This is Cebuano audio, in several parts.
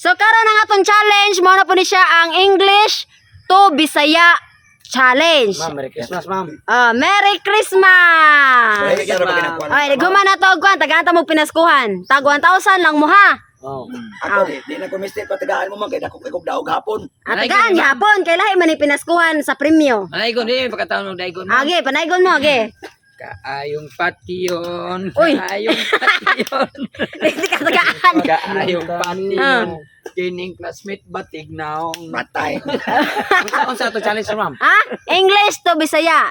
So karon ang atong challenge mao na po ni siya ang English to Bisaya challenge. Ma'am, Merry Christmas, ma'am. Oh, Merry Christmas! Ay, kaya ba ginakuha? Ay, naghuman na to og kwan, tagaan ta mo pinaskuhan. Tag 1,000 lang mo ha. Oh. Ako, di na ko mistake patagaan mo man kay dako kay kog daog hapon. At tagaan gihapon kay lahi man ni pinaskuhan sa premyo. Manaygon din pagkataon ng daygon, ma'am. Age, panaygon mo age. Kaayong patiyon. Uy. Kaayong patiyon. Hindi ka tagaan. Kaayong patiyon. Ah. Kining classmate batig naong. Matay. Unsa unsa ato challenge, ma'am? Ha? English to Bisaya.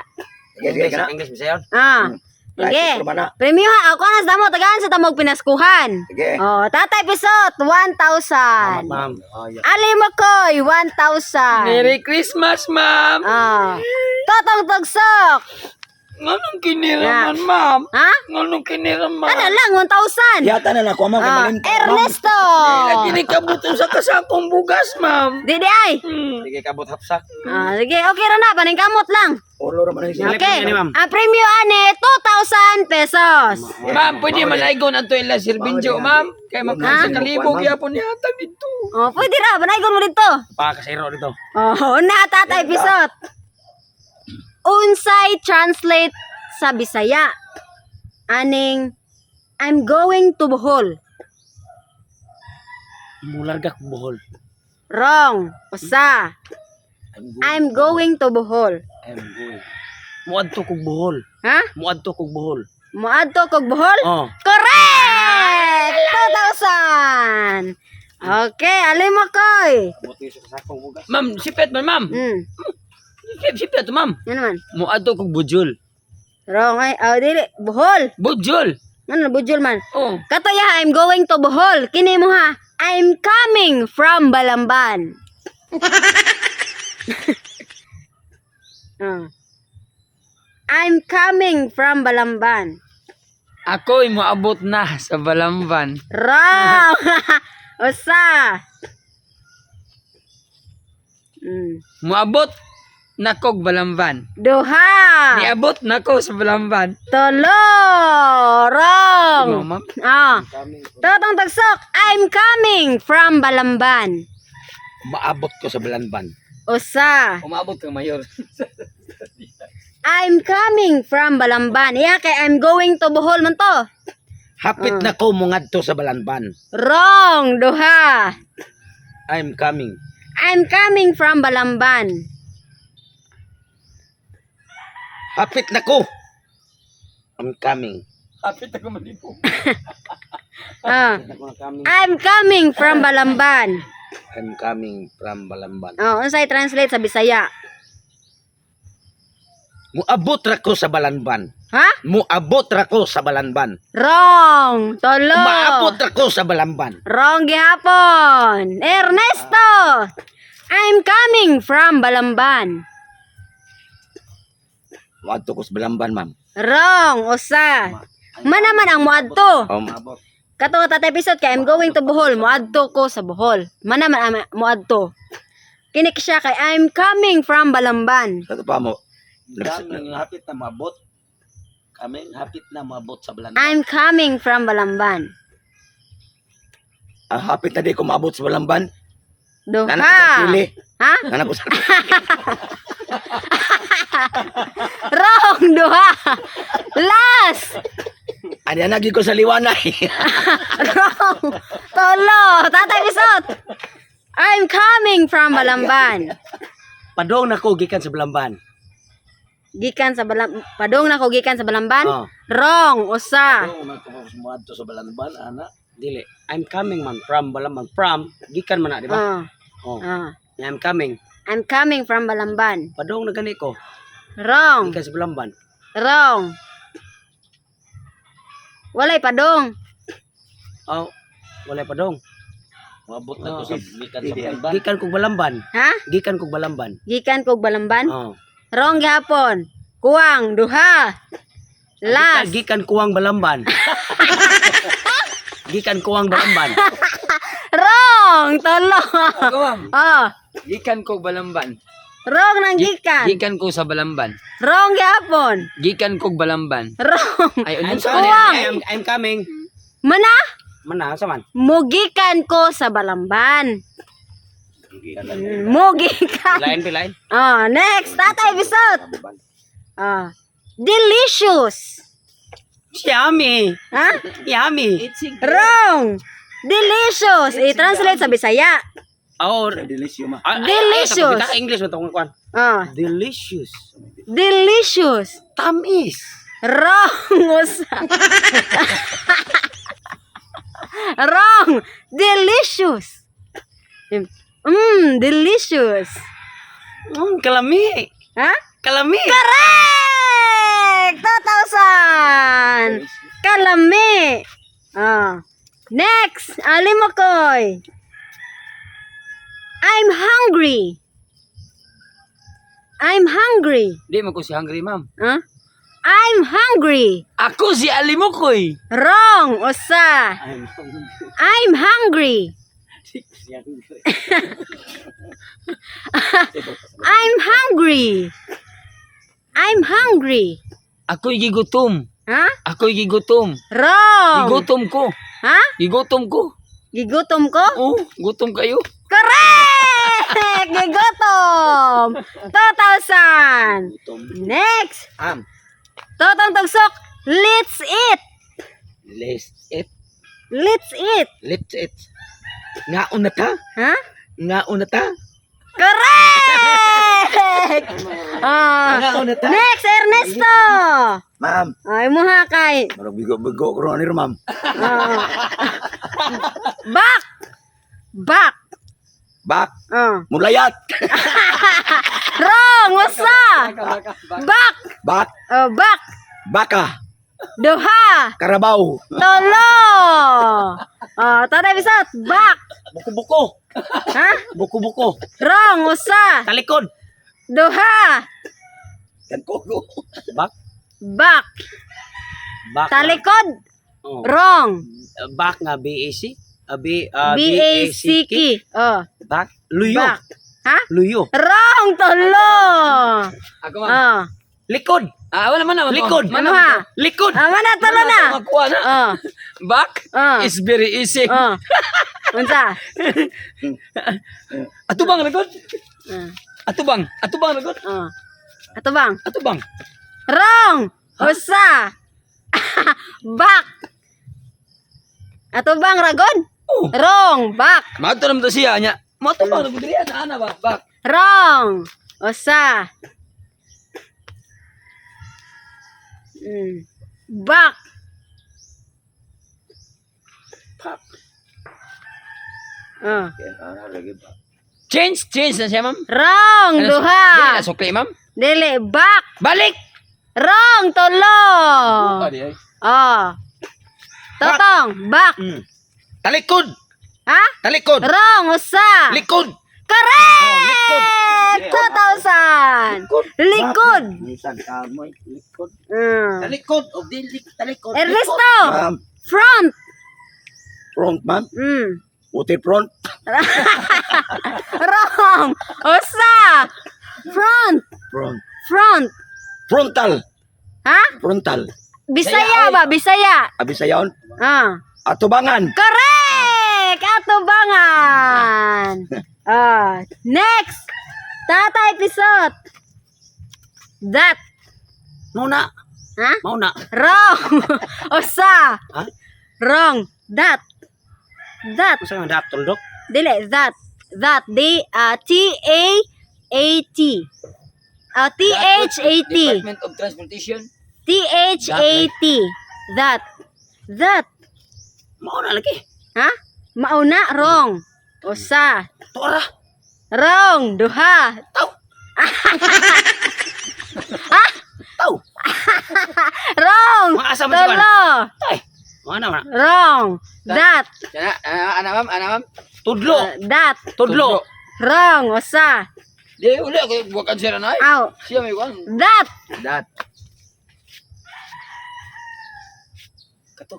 Sige, sige kana. English, Bisaya. Ah. Sige. Right, man na. Premyo ha, ako na sa damo, tagaan sa tamog pinaskuhan. Sige. Oh, Tatay Pisot, 1,000. Ma'am. Oh, yeah. Ali Makoy, 1,000. Merry Christmas, ma'am. Ah. Totong Tugsok. Nganong kiniraman, ma'am? Ha? Nganong kiniraman? Ano lang, 1,000. Yata na na ko ma'am kay Ah, malimtan, ma'am. Ernesto. Lagi ni kabuto sa kasakong bugas, ma'am. Di di ay. Sige kabot hapsak. Ah, sige, okay ra na, paningkamot lang. Ulo ra man ni siya. Okay. Ni, ma'am. Ang premyo ani 2,000 pesos. Ma'am, pwede manaygon ato ila Sir Benjo, ma'am. Kay Ha? ma'am sa kalibog yapon niya dito. Oh, pwede ra, panaygon mo dito. Pakasiro dito. Oh, una Tatay Pisot. Unsay translate sa Bisaya? Aning "I'm going to Bohol." Mularga kog Bohol. Wrong. Usa. I'm going. "I'm going to Bohol." I'm going. Muadto kog Bohol. Ha? Muadto kog Bohol. Muadto kog Bohol? Oh. Correct! 2,000! Okay, alin mo koy. Buti sa kasakong bugas. Ma'am, sipet man, ma'am. Sipet, sipet, ma'am. Ano man? Muadto kog bujol. Wrong ay. Oh, dili. Bohol. Bujol. Ano, bujol man. Oh. Katoya, "I'm going to Bohol." Kini mo ha. "I'm coming from Balamban." Ah. "I'm coming from Balamban." Ako'y moabot na sa Balamban. Wrong! Usa. Moabot na kog Balamban. Duha. Niabot na ko sa Balamban. Tulo. Wrong. Imo, ma'am. Ah. Totong Tagsok, "I'm coming from Balamban." Maabot ko sa Balanban. Usa. Umabot ka, mayor. "I'm coming from Balamban." Iya kay "I'm going to Bohol" man to. Hapit na ko mungadto sa Balanban. Wrong, duha. I'm coming. "I'm coming from Balamban." Hapit na ko. I'm coming. Hapit ako malipo. Ah. Coming. "I'm coming from Balamban." I'm coming from Balamban. Oh, unsay translate sa Bisaya? Muabot ra ko sa Balanban. Ha? Muabot ra ko sa Balanban. Wrong. Tulo. Maabot ra ko sa Balamban. Wrong gihapon. Ernesto. "I'm coming from Balamban." Muadto ko sa Balamban, ma'am. Wrong, usa. Mana man ang muadto. Kato Tatay Pisot kay "I'm going to Bohol," muadto ko sa Bohol. Mana man ang muadto. Kini siya kay "I'm coming from Balamban." Sa pa mo. Coming, hapit na maabot. Coming, hapit na maabot sa Balanban. "I'm coming from Balamban." Ang hapit na di ko maabot sa Balamban. Duha. Nana ko sa Chile. Ha? Nana ko sa Wrong, duha. Last. Ani na ko sa liwanay. Wrong. Tulo. Tatay Pisot. "I'm coming from Balamban." Padong na ko gikan sa Balamban. Gikan sa Balam Padong na ko gikan sa Balamban? Oh. Wrong, usa. Padong na ko muadto sa Balamban, ana. Dili. I'm coming man from Balamban. From gikan man na, di ba? Oh. Oh. Oh. I'm coming. "I'm coming from Balamban." Padong na gani ko Wrong. gikan sa Balamban. Wrong. Walay padong. Oh, wala padong. Maabot na ko sa gikan sa Balamban. Gikan kog Balamban. Ha? Gikan kog Balamban. Gikan kog Balamban? Oh. Wrong gihapon. Kuwang duha. Last. Gikan kuwang Balamban. Gikan kuwang Balamban. Wrong. Tulo. Ako, ma'am. Oh. Gikan ko Balamban. Wrong nang gikan. Gikan ko sa Balamban. Wrong gihapon. Gikan ko Balamban. Wrong. Ay, I'm unsa coming. Kuwang. I'm coming. Mana? Mana sa man? Mugikan ko sa Balamban. Mugikan. Pilain, pilain. Oh, next, Tatay Bisot. Ah. Delicious. Yummy. Ha? Yummy. Wrong. Delicious. I-translate sa Bisaya. Oh, Delicious ma. Delicious. Ay, English mo tong kwan. Ah, Delicious. delicious. Tamis. Wrong. Usa. Wrong. Delicious. Delicious. Kalami. Ha? Kalami. Correct! 2,000! Kalami! Ah. Next, Alimokoy. I'm hungry. I'm hungry. Di man ko si hungry, ma'am. Huh? I'm hungry. Ako si Alimukoy. Wrong, usa. I'm hungry. I'm hungry. I'm hungry. I'm hungry. Ako'y gigutom. Ha? Ako'y gigutom. Wrong. Gigutom ko. Ha? Gigutom ko. Gigutom ko? Oh, gutom kayo. Correct! Gigutom! 2,000! Next! Am. Totong Tugsok, let's eat! Let's eat. Let's eat! Let's eat. Ngaon na ta? Ha? Ngaon na ta? Correct! Ah, Ngaon na ta? next, Ernesto! Ma'am, Ay, muha kay. marag bigo-bigo ko ron ni ma'am. Ah. Back! Back! Bak, Ah. mulayat. Wrong! Usa! Back! Bak, Oh, back! baka, Duha! karabaw. Tolo! Oh, Tatay Bisot, back! Buko-buko. Ha? Buko-buko. Wrong, usa. Talikod. Duha. Kankogo. Back. Back. Back. Talikod. Oh. Wrong. Back nga B A C. B ah, B-A-C-K. Oh, Back. Luyo. back. Ha? Luyo. Wrong, tulo. Ako, ma'am. Oh. Likod. Ah, wala man naman. Likod. Ano ha? Likod. Ah, mana tulo na. Makuha na. Oh, Back Oh. is very easy. oh. Unsa? Atubang likod. Ah, Atubang. Atubang likod. oh. Ato bang? Atubang. Wrong. Usa. Back. Ato bang ragon? Oh. Wrong. Back. Mato naman to siya nya. Matubang na diri ana ana ba? Back. Wrong. Usa. Back. Ah. Change, change na siya, ma'am. Wrong. Ano, Duha. Dili na sukli, ma'am. Dili. Back. Balik. Wrong. Tulo. Ah, di ay. Oh. Totong. Back. Talikod. Ha? Talikod. Wrong. Usa. Likod. Correct! 2,000. Likod. Minsan kamoy. Likod. Talikod. O dili talikod. Ernesto. Ma'am, Front. front ma'am. Uti front. Wrong. Usa. Front. Front. Front. Frontal. Ha? Frontal. Bisaya ba? Bisaya. Abisayon. Ah. Atubangan. Correct! Atubangan. Ah. Next. Tatay Pisot. That. Mauna. Ha? Mauna. Wrong. Usa. Ha? Wrong. That. That. Unsa nga dat tuldok? Dili, that. That. D, T, A, A, T. T, H, A, T. Department of Transportation. T, H, A, T. That. That. Mauna lagi. Ha? Mauna, wrong. Usa. Tora. Wrong. Duha. Taw. Taw. Wrong. Mga asa man si Juan? Tulo. Tay. Mauna man. Wrong. That. Ana, ana, ana, ma'am, ana, ma'am. Tudlo. That. Tudlo. Wrong. Usa. Di uli ako bukan siya na ay. Aw. Siya may kwan. That. That.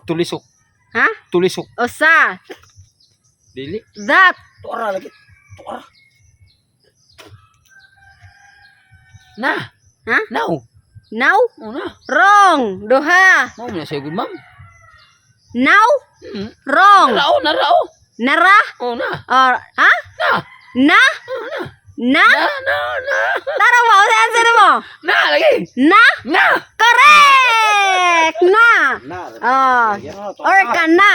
Tulisok. Ha? Tulisok. Usa. Dili. That. Tora lagi. Tora. Na. Ha? Now. Now? Mo na. Wrong. Duha. Mo na siya good, ma'am. Now? Wrong. Narao, narao. Nara? Oh, na. Or, ha? Na. Na? Na? Na, na, na. Tara mo, sa answer mo? Na, lagi. Na? Na. Correct! Na! Na. Oh. Or kana.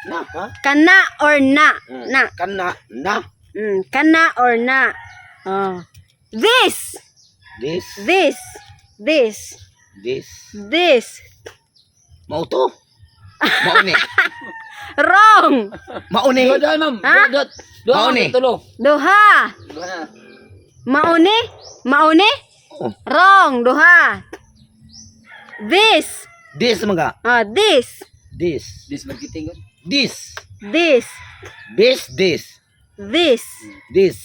Na, ha? Kana or na. Na. Kana na. Kana or na. Oh. This. This. This. This. This. This. Mao to. Mauni. Wrong. Mauni. Duha, ma'am. Ha? Duha, duha. Mauni. Tulo. Duha. Duha na. Mauni? Mauni? Oh. Wrong. Duha. This. This mga. Oh, this. This. This marketing. This. This. This this. This. This.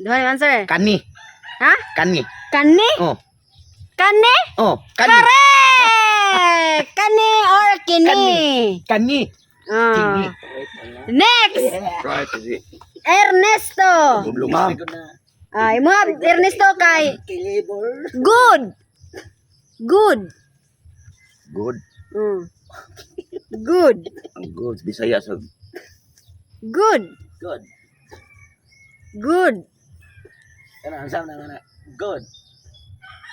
Duha yung answer. Kani. Ha? Kani. Kani? Oh. Kani? Oh, kani. Correct! Kani or kini? Kani. Ah. Next! Right. Ernesto. Ma'am. Ay, mo Ernesto kay good. Good. Good. Good. Ang good Bisaya sa Good. Good. Good. Kana ang na nga na. Good.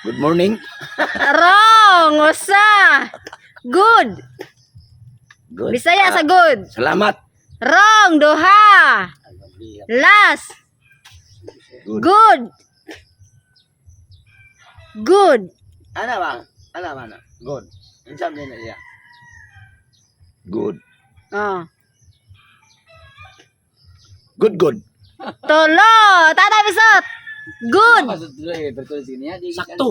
Good morning. Wrong. Usa. Good. Good. Bisaya sa good. Salamat. Wrong. Duha. Last. Good. Good. Good. Ana ba? Ana ba na? Good. Ang na siya. Good. Oh. Good good. Tulo. Tatay Pisot. Good. Sakto.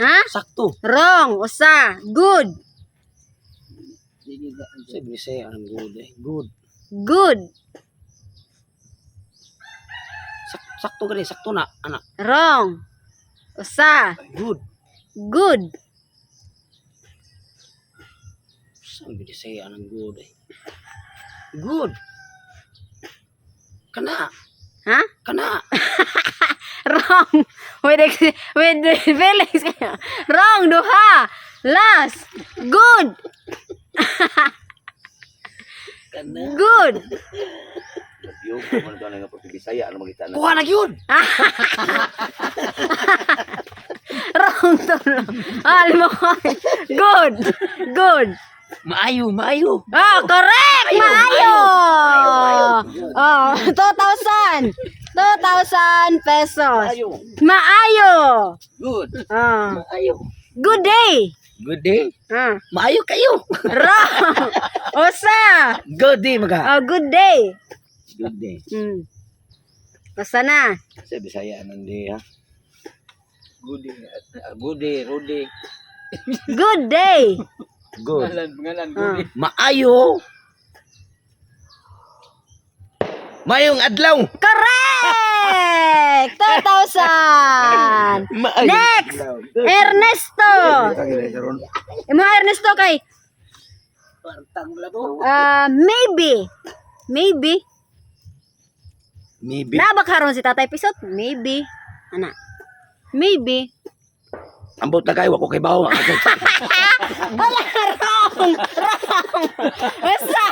Ha? Sakto. Wrong. Usa. Good. Sa Bisaya ang good eh. Good. Good. Sakto gani, sakto na ana. Wrong. Usa. Good. Good. Sa Bisaya ang good eh. Good. Kana, Ha? kana. Wrong. With feelings. Wrong. Duha. Last. Good. Good. Yung mo na nga Bisaya ano makita na. Kuha na gyud. Wrong. Tulo. Ah, lima ko. Good. Good. Maayo, maayo. Ah, correct! Maayo! Oh, 2,000. 2,000 pesos. Maayo. Good. Ah. Maayo. Good day. Good day. Ah. Maayo kayo. Wrong. Usa. Good day mga. Oh, good day. Good day. Basta na. Sa Bisaya nandi ha. Good day. Good day, Rudy. Good day. Good. Pangalan, pangalan, Ah. good day. Maayo. Mayong adlaw. Correct! 2,000. Maayo. Next! Ernesto. Imo Ernesto kay ah, maybe. Maybe. Maybe. Naa ba karon si Tatay Pisot? Maybe. Ana. Maybe. Ambot na kayo, ako kay bawo. Wala, wrong! Wrong! Basta!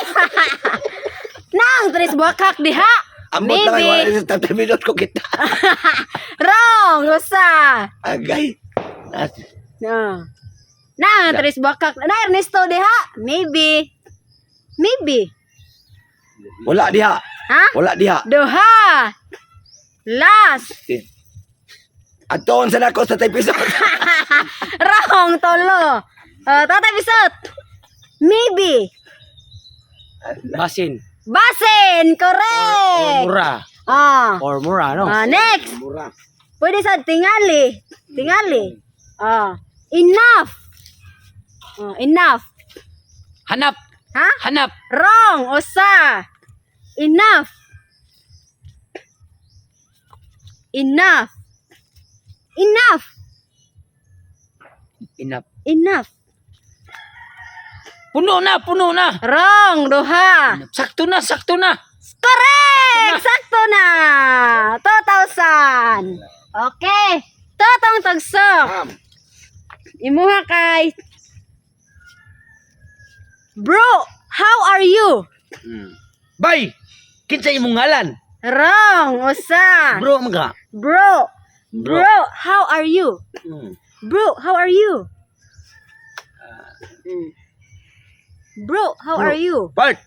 Nang, tres buwakak diha! Ambot na kayo, Maybe. wala sa taminot ko kita. Wrong! Usa! Agay. No. Nang, tres buwakak. Na, Ernesto diha! Maybe. Maybe. Wala diha. Ha? Wala diha. Duha! Last! Atoon sa nako sa Taypiso. Wrong, tolo! Tatay Pisot! Maybe. Basin. Basin! Or Correct! mura. Ah. Or mura no. Ah, next! Mura. Pwede sa tingali. Tingali. Ah, enough. Ah, enough. Hanap, Ha? hanap. Wrong. Usa. Enough. Enough. Enough. Enough. Enough. Puno na, puno na. Wrong. Duha. Sakto na, sakto na. Correct! Sakto na! 2,000. Okay. Totong tagsok. Imuha kay Bro, how are you? Bay, kinsa imong ngalan? Wrong. Usa. Bro mga. Bro. Bro, how are you? Bro, how are you? Bro, how Bro. are you? Part.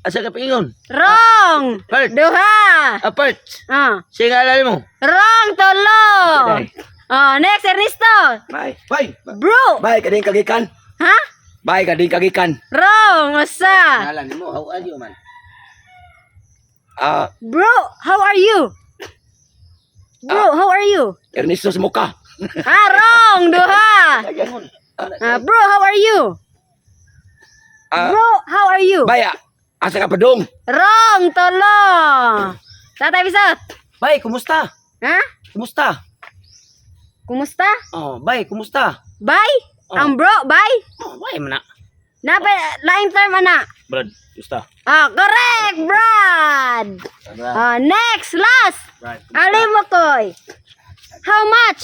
Asa ka pingon? Wrong. Part. Duha. Apart. Ah. Sige ngalan mo. Wrong, tulo. Day. Ah, next Ernesto. Bay. Bay. Bro. Bay kading kagikan. Ha? Bay kading kagikan. Wrong, usa. Ngalan nimo, how are you man? Ah, Bro, how are you? Bro, how are you? Ernesto sa muka. Ah, wrong, duha. Ah, bro, how are you? Ah. Bro, how are you? Bay, asa ka padung? Wrong, tulo. Tatay Bisot. Bay, kumusta? Ha? Kumusta? Kumusta? Oh, bay, kumusta? Bye? Oh. Ang bro, bye? Oh, bay man na. Napa, lain term ana. Brad, gusta. Ah, correct, Brad. Ah, next, last. Brad, Ali mo koy. How much?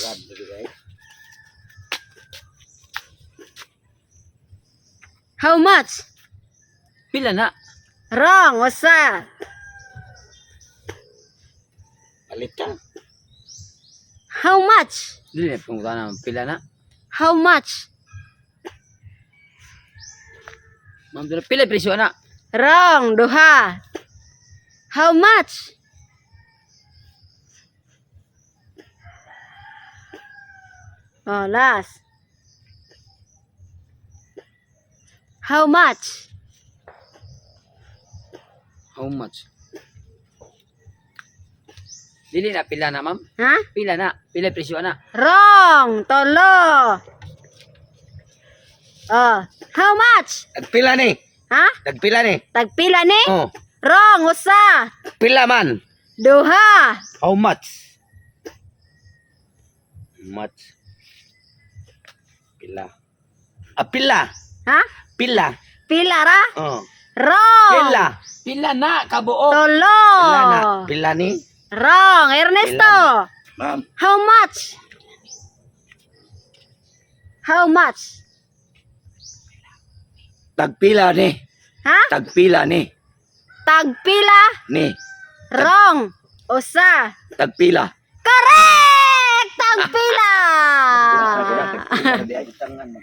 How much? Pila na? Wrong, usa. Palit ka. How much? Dili na pangutana, pila na? How much? Ma'am, dili- pila presyo na? Wrong, duha. How much? Oh, last. How much? How much? Dili na pila na, ma'am? Ha? Pila na? Pila presyo na? Wrong, tolo. Oh, how much? Tagpila ni. Ha? Tagpila ni. Tagpila ni? Oh, Wrong, usa. pila man. Duha. How much? Much. Pila. Ah, pila. Ha? Pila. Pila ra? Oh. Wrong. Pila. Pila na kabuok. Tolo. Pila na. Pila ni. Wrong, Ernesto. Ma'am, How much? How much? tagpila ni. Ha? Tagpila ni. Tagpila? Ni. Wrong. Usa. Tagpila. Correct! Tagpila! Tagpila.